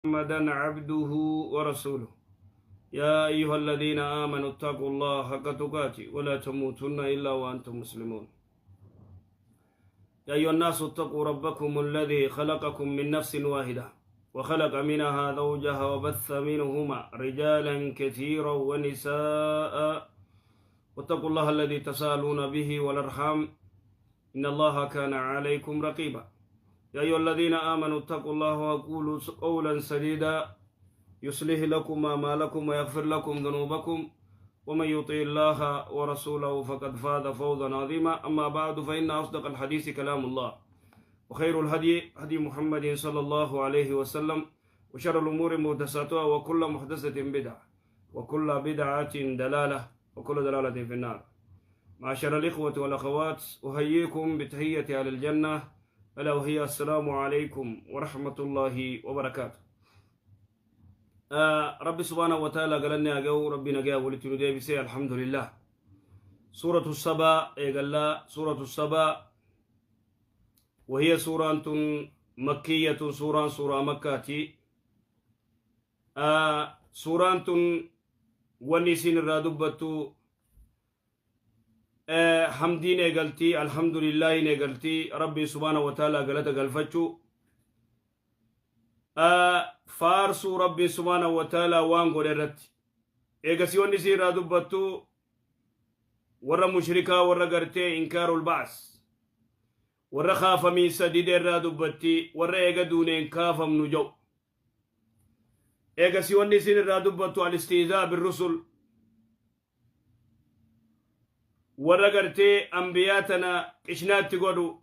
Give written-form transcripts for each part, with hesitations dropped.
محمدا عبده ورسوله. يا أيها الذين آمنوا اتقوا الله حق تقاته ولا تموتن إلا وأنتم مسلمون. يا أيها الناس اتقوا ربكم الذي خلقكم من نفس واحدة وخلق منها زوجها وبث منهما رجالا كثيرا ونساء، واتقوا الله الذي تسالون به والأرحام إن الله كان عليكم رقيبا. يا أيها الذين آمنوا اتقوا الله وقولوا قولا سديدا يصلح لكم أعمالكم ويغفر لكم ذنوبكم، ومن يطع الله ورسوله فقد فاز فوزا عظيما. أما بعد، فإن أصدق الحديث كلام الله، وخير الهدي هدي محمد صلى الله عليه وسلم، وشر الأمور محدثاتها، وكل محدثة بدعة، وكل بدعة دلالة، وكل دلالة في النار. معاشر الإخوة والأخوات، أحييكم بتحية أهل الجنة، ألا وهي السلام عليكم ورحمة الله وبركاته. ربي سبحانه وتعالى قال لنا جو ربي نجا ولتنو ديبسي، الحمد لله. سورة السبا قال سورة السبا، وهي سورة مكية، سورة مكاتي. سورة ونسين الرادبتو حمدين قلتي، الحمد لله قلتي، ربي سبحانه وتعالى قالت قلفتشو فارسو ربي سبحانه وتعالى وان قدرت. إيجاسي ونسين الرادبتو ورا مشركا ورا قرتي إنكار البعث ورا خاف من سديد الرادبتي ورا إيجا دونين كاف من جو. إيجاسي ونسين الرادبتو الاستهزاء بالرسل ورا قرتي أنبياتنا إشنات تقولوا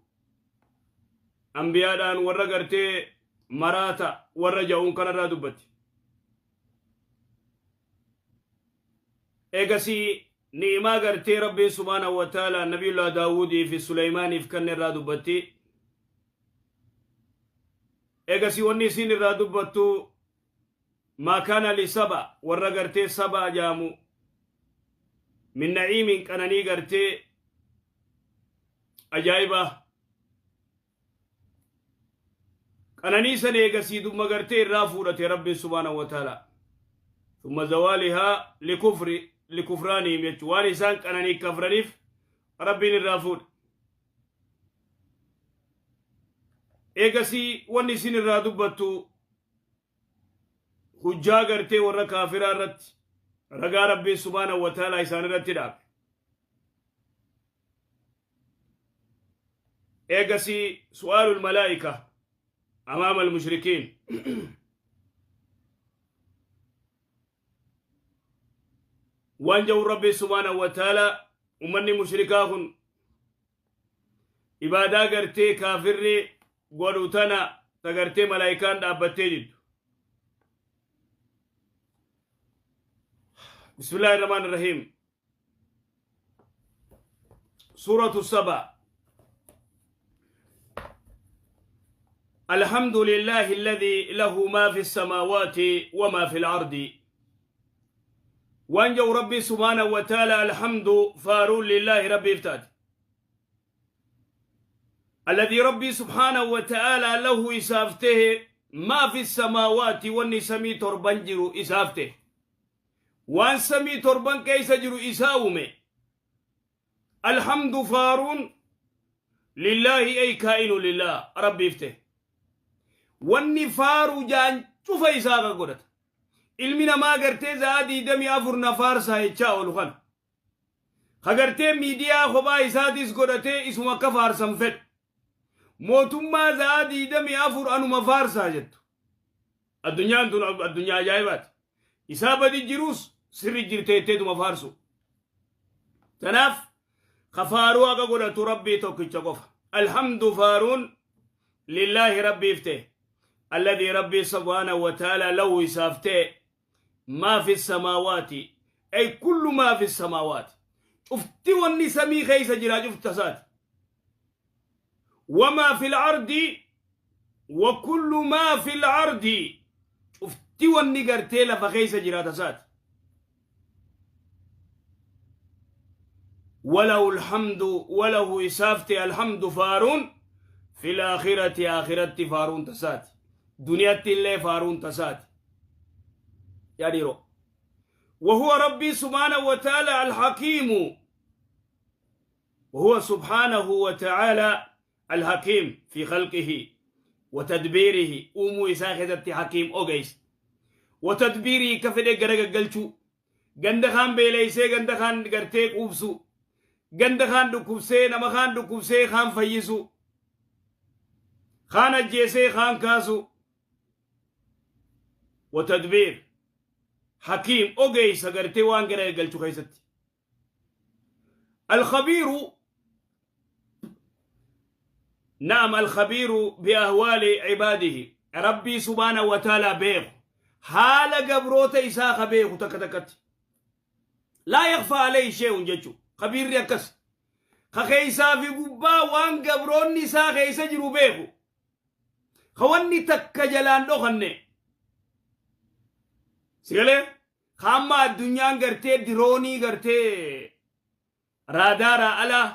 أنبيادان ورا قرتي مراتا ورا جاون كان الرادبتي. إيجاسي نعمة قرتي ربي سبحانه وتعالى نبي الله داود في سليمان في كن الرادبتي. إيجاسي ونسين الرادبتو ما كان لسبا ورا قرتي سبا جامو من نعيم كانني قرتي أجايبة كانني سنة قسيد ما قرتي رافورة ربي سبحانه وتعالى ثم زوالها لكفرانهم يتواني سان كانني كفرانيف ربي الرافور. إيقسي ونسين الرادبتو حجا قرتي ورا كافرة رت رقا ربي سبحانه وتعالى إسان رتداب. إيقسي سؤال الملائكة أمام المشركين وانجو ربي سبحانه وتعالى ومني مشركاهن إبادة قرتي كافري قولوتنا تقرتي ملائكان دابتي. بسم الله الرحمن الرحيم. سورة السبا. الحمد لله الذي له ما في السماوات وما في الأرض. وانجو ربي سبحانه وتعالى الحمد فارون لله ربي افتاد الذي ربي سبحانه وتعالى له إسافته ما في السماوات والنسمي تربنجر إسافته وان سمي تربن كيس جرو إساومي. الحمد فارون لله أي كائن لله ربي افتح والنفار جان شوف إساقا قدت ilmi namaa gartee za'a 24 na faarsaa jechaa oolu kana. Ka gartee miidiyaa kophaa isaatis godhatee isuma akka faarsan fedhu. Mootummaa za'a 24 anuma faarsaa jettu. Addunyaan tun addunyaa ajaa'ibaati. Isaa badi jiruus sirri jirtee itteetuma faarsu. Tanaaf kafaaruu haqa godhatu rabbii tokkicha qofa. Alhamdu faaruun lillaahi rabbiif ta'e. الذي ربي سبحانه وتعالى له إسافته ما في السماوات أي كل ما في السماوات. شفتي والنسمي خيس جرا شفت سات وما في الأرض وكل ما في الأرض. شفتي والنقرتيلا فخيس جرا تسات. وله الحمد وله إسافته الحمد فارون في الآخرة آخرة فارون تسات. Duniyaatti illee faaruun tasaati. Yaa dhiiroo. وهو ربي سبحانه وتعالى الحكيم، وهو سبحانه وتعالى الحكيم في خلقه وتدبيره. uumuu isaa keessatti حكيم ogeessa. وتدبيره ka fedhe garagaggalchuu, ganda kaan beeleysee ganda kaan gartee quubsu, ganda kaan dhukkubsee nama kaan dhukkubsee kaan fayyisu, kaan ajjeesee kaan kaasu. وتدبير حكيم ogeessa gartee waan garagalchuu keessatti. الخبير، نعم، الخبير بأهوال عباده. ربي سبحانه وتعالى beeku haala gabroota isaa ka beeku takka takkatti. لا يخفى عليه شيء jechuu. Khabiirri akkas ka keeysaa fi gubbaa waan gabroonni isaa keeysa jiru beeku, ka wanni takka jalaan dhokanne. Sigalee ka amma addunyaan gartee diroonii gartee raadaara alaa,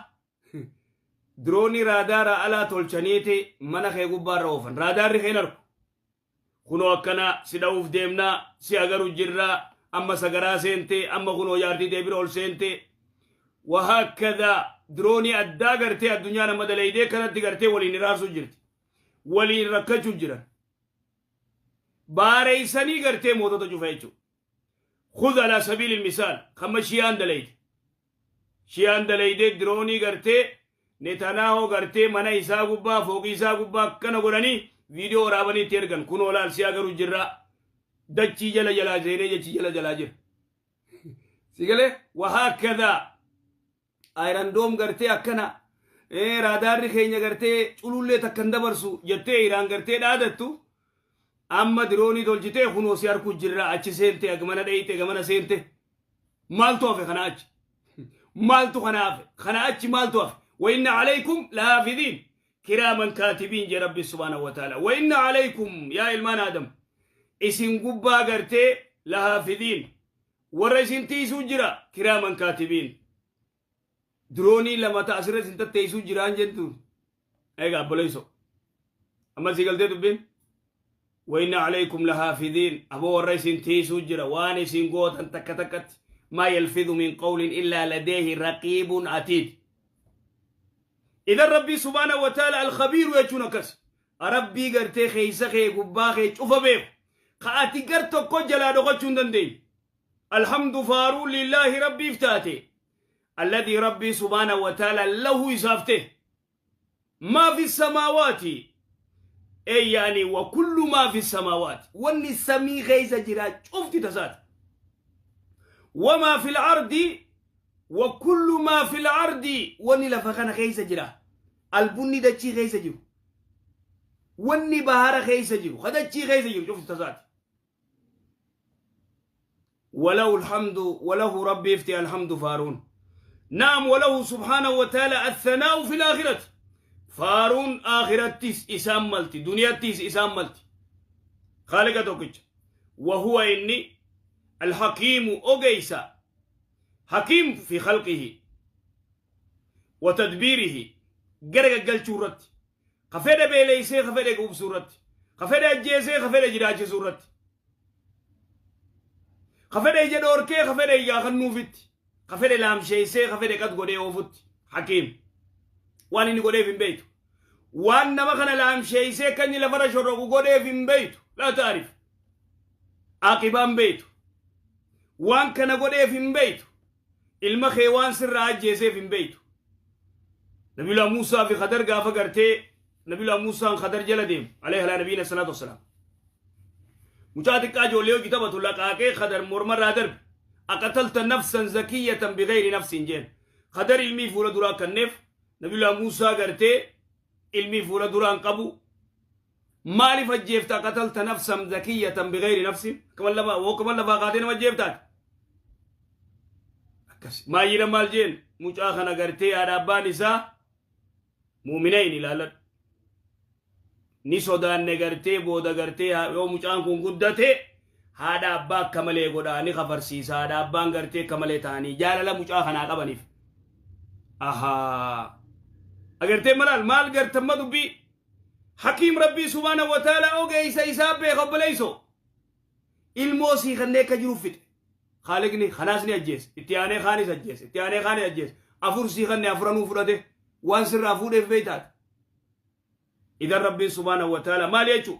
diroonii raadaara alaa tolchaniiti mana kee gubbaarra oofan. Raadaarri keen arku kunoo akkana si dha'uuf deemnaa, si agaru jirraa, amma sagaraa seente, amma kunoo jaartii deebira ol seente. وهكذا diroonii addaa gartee addunyaa nama dalaydee kanatti gartee waliin iraasuu jirti, waliin rakkachuu jiran, baareysanii gartee mootota cufa jechuudha. خذ على سبيل المثال kama shiyaan dalayde. Shiyaan dalaydee diroonii gartee Netanyahu gartee mana isaa gubbaa, fooqii isaa gubbaa akkana godhanii viidiyoo waraabanii itti ergan. Kunoo laal, si agaruu jirra, dachii jala jalaa seenee jechii jala jalaa jira. Sigalee وهكذا Iron Dome gartee akkana raadaarri keenya gartee culullee takkan dabarsu jettee Iraan gartee dhaadattu, amma diroonii tolchitee kunoo si harkuu jirra, achi seente, gamana dheeyte, gamana seente. Maaltu hafe kana achi? Maaltu kana hafe? Kana achi maaltu hafe? وإن عليكم لحافظين كراما كاتبين jee ربي سبحانه وتعالى. وإن عليكم yaa ilmaan Aadam isin gubbaa gartee لحافظين warra isin tiisuu jira, كراما كاتبين. Diroonii lama ta asirra isin tatteessuu jiraan jettu. Egaa obboleeyso, amma si galtee dubbiin. وإن عليكم لحافظين aboo warra isin tiisuu jira waan isin gootan takka takkatti. ما يلفظ من قول إلا لديه رقيب عتيد. إذا ربي سبحانه وتعالى الخبير jechuun akkas. Rabbii gartee keeysa kee gubbaa kee cufa beeku ka ati gar tokko jalaa dhokachuu hin dandeenye. الحمد faaruu لله rabbiif taate, الذي ربي سبحانه وتعالى له isaaf ما في السماوات أي يعني وكل ما في السماوات wanni samii keeysa jira cufti tasaati, وما في الأرض وكل ما في الأرض wanni lafa kana keeysa jira, albunni dachii keeysa jiru, wanni bahara keeysa jiru, ka dachii keeysa jiru cufti tasaati. وله الحمد، وله ربي افتي الحمد فارون. نعم، وله سبحانه وتعالى الثناء في الآخرة. Faaruun aakirattis isaan malti, duniyattis isaan malti. Khaaliqa tokkicha. وهو inni الحكيم ogeessa, حكيم في خلقه وتدبيره. Garagaggalchuu irratti ka fedhe beeleysee ka fedhe quubsuu irratti, ka fedhe ajjeesee ka fedhe jiraachisuu irratti, ka fedhe ija dhoorkee ka fedhe ijaa kennuufitti, ka fedhe laamsheessee ka fedhe qad godhee oofutti. حكيم waan inni godheef hin beeytu. Waan nama kana laamsheessee akka inni lafarra shorroqu godheef hin beeytu. لا تعرف aqibaan beeytu. Waan kana godheef hin beeytu. Ilma kee waan sirraa ajjeeseef hin beeytu. Nabiyullah Muusaa fi Khadar gaafa gartee Nabiyullah Muusaan Khadar jala deemu عليه على نبينا الصلاة والسلام, mucaa xiqqaa ijoollee hojii taphatu laqaaqee Khadar mormarraa darbe. أقتلت نفسا زكية بغير نفس jeen. Khadar ilmii fuula duraa kenneef. Nabiyullah Muusaa gartee ilmii fuula duraan qabu. Maaliif ajjeefta? أقتلت نفسا زكية بغير نفس kaman lafa woo kaman lafaa kaatee nama ajjeeftaati akkas maayira maal jeen. Mucaa kana gartee haadha abbaan isaa muuminayn ilaaladhu ni sodaanne gartee booda gartee yoo mucaan kun guddate haadha abbaa akka malee godhaa ni kafarsiisa. Haadha abbaan gartee akka malee ta'anii jaalala mucaa kanaa qabaniif. Ahaa, agartee malaal maal gartamma dubbii Hakiim Rabbii subhaanahu wa ta'aalaa ogeeysa isaa beeka obboleeyso. Ilmoo sii kannee akka jiru fixe. Khaaliqni kanaas ni ajjeese. Itti aanee kaanis ajjeese. Itti aanee kaanis ajjeese. Afur sii kannee afuranuu fudhate. Waan sirraa fuudheef beeytaati. Idan Rabbiin subhaanahu wa ta'aalaa maal jechuu?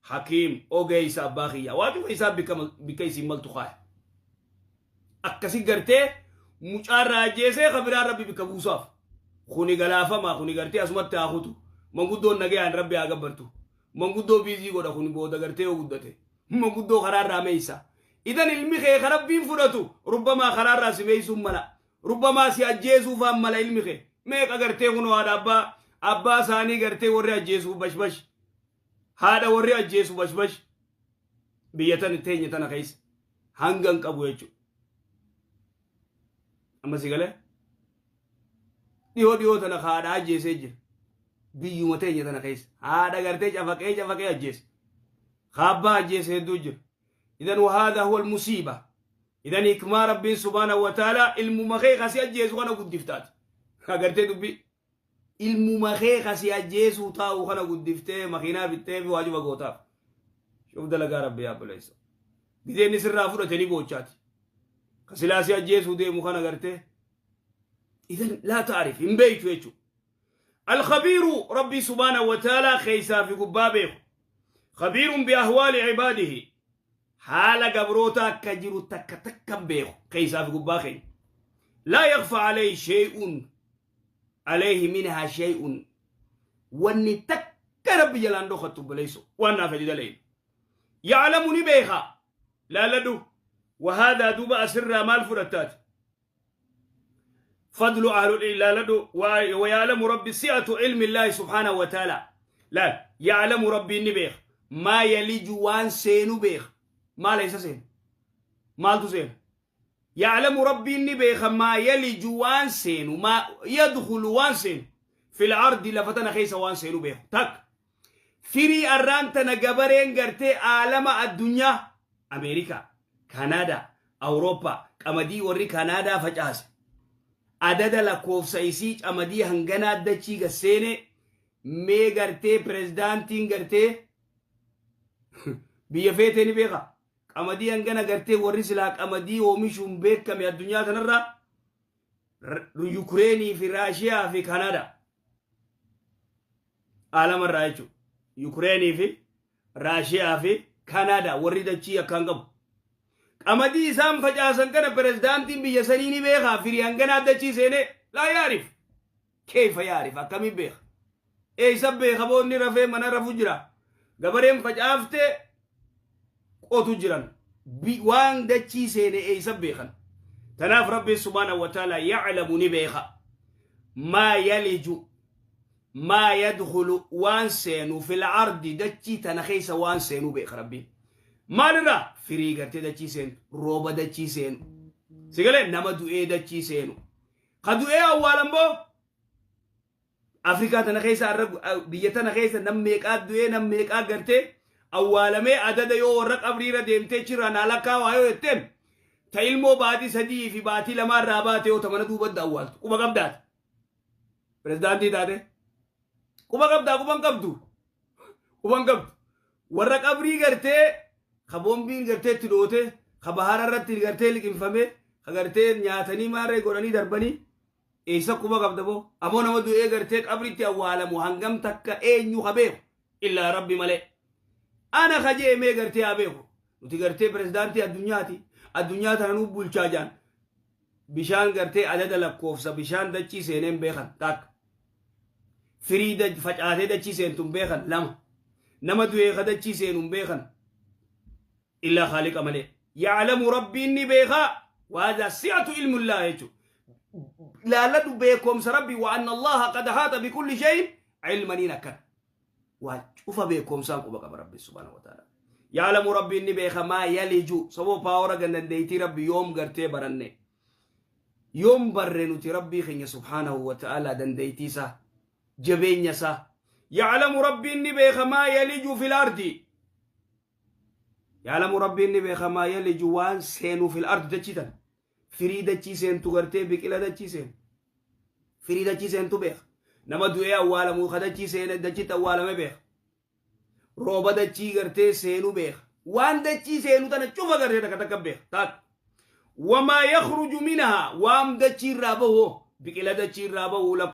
Hakiim ogeeysa abbaa kiyyaa. Waa cufa isaa bikka isiin maltu kaaya. Akkasi gartee mucaarraa ajjeesee ka biraa Rabbi bikka buusaaf. Kuni galaafamaa kuni gartee asumatti haa kutu. Manguddoon nagayaan Rabbi haa gabbartu. Manguddoo biizii godha kuni booda gartee yoo guddate. Manguddoo karaarraa meeysa. Idan ilmi kee ka Rabbiin fudhatu rubbamaa karaarraa si meeysuun mala. Rubbamaa si ajjeesuufaan mala ilmi kee. Meeqa gartee kunoo haadha abbaa isaanii gartee warri ajjeesuuf bashbash. Haadha warri ajjeesu bashbash. Biyya tana teenya tana keessa hanga hin qabu jechuudha. Amma si galee? Dhiyoo dhiyoo tana haadha ajjeesee jira. Biyyuma teenya tana keessa. Haadha gartee cafaqee cafaqee ajjeese. Kaabbaa ajjeese hedduu jira. Idan wahaadha huwa musiiba. Idan hikmaa Rabbiin subhaanahu wa ta'ala ilmuma kee kasi ajjeesu kana guddiftaati. Agartee dubbii. Ilmuma kee kasi ajjeesuu taa'u kana guddiftee makiinaa bittee fi waajiba gootaaf. Shuf dalagaa Rabbi yaa obboleessa. Gizee inni sirraa fudhate ni boochaati. Ka silaa si ajjeesuu deemu kana gartee. Idan laa ta'arif hin beeytu jechuudha. Alkhabiiru Rabbii subhaanahu wa ta'ala keessaa fi gubbaa beeku. Khabiirun bi ahwaali ibaadihi. Haala gabroota akka jiru takka takka beeku keessaa fi gubbaa keenya. Laa yakhfa alayhi shay'un alayhi minhaa shay'un. Wanni takka Rabbi jalaan dhokattu obboleessu waan naaf fedhi dalaynu. Ya'lamu ni beeka. Laaladhu. Wahaadaa duuba asirraa maal fudhattaati? Fadlu ahlul laaladhu ويعلم ربي سعة علم الله سبحانه وتعالى. لا يعلم ربي ni beeka. ما يلج waan seenu beeka. ما ليس seen. Maaltu seena? يعلم ربي ni beeka ما يلج waan seenu ما يدخل waan seenu في الأرض lafa tana keessa waan seenu beeku. Tak. Firii arraan tana gabareen gartee aalama addunyaa Ameerikaa, Kanaadaa, Awurooppaa qamadii warri Kanaadaa facaase. Adada lakkoofsa isii qamadii hanganaa dachii gasseene mee gartee pirezidaantiin gartee biyya feetee ni beeka. Qamadii hangana gartee warri silaa qamadii oomishuun beekame addunyaa kanarraa Yukureenii fi Raashiyaa fi Kanaadaa. Aalamarraa jechuudha. Yukureenii fi Raashiyaa fi Kanaadaa warri dachii akkaan qabu. Qamadii isaan facaasan kana pirezidaantiin biyya sanii ni beekaa firii hanganaa dachii seenee laa yaarif. Keefa yaarif akkamiin beeka? Eessa beeka boonni rafee mana rafu jira. Gabareen facaaftee qotu jiran. Waan dachii seene eessa beekan? Tanaaf Rabbiin subhaanahu wa ta'ala ya'lamu ni beeka. Maa yaliju maa yadkhulu waan seenu fil ardi dachii tana keessa waan seenu beeka Rabbiin. Maalirraa? Firii gartee dachii seenu, rooba dachii seenu. Sigalee nama du'ee dachii seenu. Ka du'ee awwaalan boo Afrikaa tana keessa arra biyya tana keessa nam meeqaa du'ee nam meeqaa gartee awwaalamee adada yoo warra qabriira deemtee chirraa naa lakkaa waa yoo jetteen ta ilmoo baatii 3 fi baatii 2 irraa baate yoo ta mana duubatti awwaaltu quba qabdaati. Pirezidaantii taate quba qabdaa quba hin qabdu quba hin qabdu warra qabrii gartee ka boombiin gartee itti dhoote ka bahara irratti gartee liqimfame ka gartee nyaatanii maarree godhanii darbanii eessa quba qabda boo aboo nama du'ee gartee qabritti awwaalamu hangam takka eenyu ka beeku illaa Rabbi malee ana ka jee mee gartee haa beeku nuti gartee pirezidaantii addunyaati addunyaa tana nu bulchaa jaan bishaan gartee adada lakkoofsa bishaan dachii seeneen beekan takka firii facaatee dachii seentu hin beekan lama nama du'ee ka dachii seenu hin beekan illaa khaaliqa malee ya'lamu Rabbiin ni beekaa waadha si'atu ilmullaa jechuudha. Laalladhu beekumsa Rabbii wa anna Allaha qad haata bikulli shay'in ilmaniin akkana. Waa cufa beekumsaan quba qaba Rabbi subhaanahu wa ta'ala. Ya'lamu Rabbiin ni beeka maa yaliju sababa paawara gandandeeytii Rabbi yoom gartee baranne. Yoom barre nuti Rabbii keenya subhaanahu wa ta'ala dandeeytii isaa jabeenya isaa. Ya'lamu Rabbiin ni beeka maa yaliju fil ardi. Ya'lamu Rabbiin ni beeka maa yaliju waan seenu fil ardi dachii tana. Firii dachii seentu gartee biqila dachii seenu. Firii dachii seentu beeka. Nama du'ee awwaalamu ka dachii seene dachitti awwaalame beeka. Rooba dachii gartee seenu beeka. Waan dachii seenu tana cufa gartee takka takka beeka. Taak. Wamaa yakhruju minhaa, waan dachii irraa bahu, biqila dachii irraa bahu.